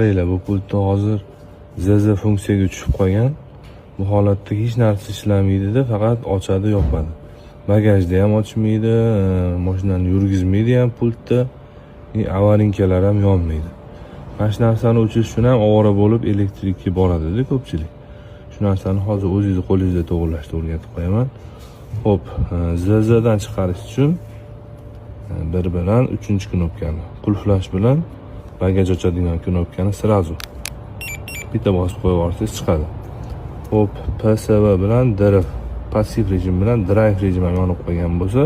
Qaranglar, bu pultda hozir ZZ funksiyaga tushib qolgan. Bu holatda hech narsa ishlamaydi-da, faqat ochadi, yopadi. Bagajni ham ochmaydi, mashinani yurgizmaydi ham pultda. Аварийка lar ham yonmaydi. Mana shu narsani o'chirish uchun ham ovora bo'lib elektrikka boradida ko'pchilik. Shu narsani hozir o'zingizni qo'lingizda to'g'irlashni o'rgatib qo'yaman. Xo'p, ZZ dan chiqarish uchun bir bilan uchinchi knopkani qulflash bilan bagaj ochadigan knopkani сразу bitta bosib qo'yib yuborsangiz, chiqadi. Xo'p, PSV bilan drive, passiv rejim bilan drive rejim ham yonib qolgan bo'lsa,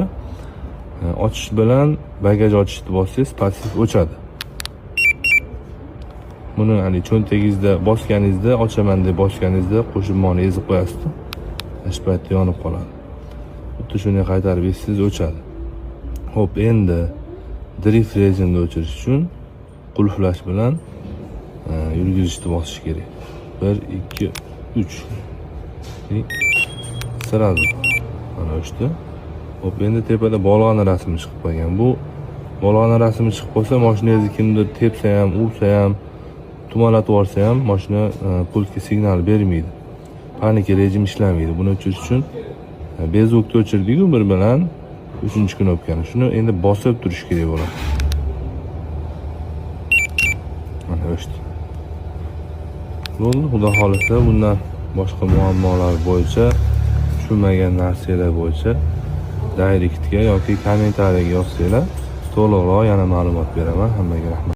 ochish bilan bagaj ochishni bossangiz, passiv o'chadi. Buni haligi cho'ntagingizda bosganingizda, ochaman deb bosganingizda qo'shilmani ezib qo'yasiz-da, shu paytda yonib qoladi. Xuddi shunday qaytarib ezsangiz, o'chadi. Xo'p, endi drift rejimda o'chirish uchun qulflash bilan yurgizishni bosish kerak. 1, 2, 3. И сразу mana o'chdi. Xo'p, endi tepada bolg'ani rasmi chiqib qolgan. Bu bolg'ani rasmi chiqib qolsa, mashinangizni kimdir tepsa ham, ursa ham, tumalatib yuborsa ham, mashina pultga signal bermaydi. Паника rejim ishlamaydi. Buni o'chirish uchun без звук da o'chirdik-ku bir bilan uchinchi knopkani. Shuni endi bosib turish kerak bo'ladi. Mana o'chdi. Bo'ldi, Xudo xohlasa, bundan boshqa muammolar bo'yicha, tushunmagan narsalar bo'yicha direktga yoki kommentariyaga yozsanglar, to'liqroq yana ma'lumot beraman. Hammaga rahmat.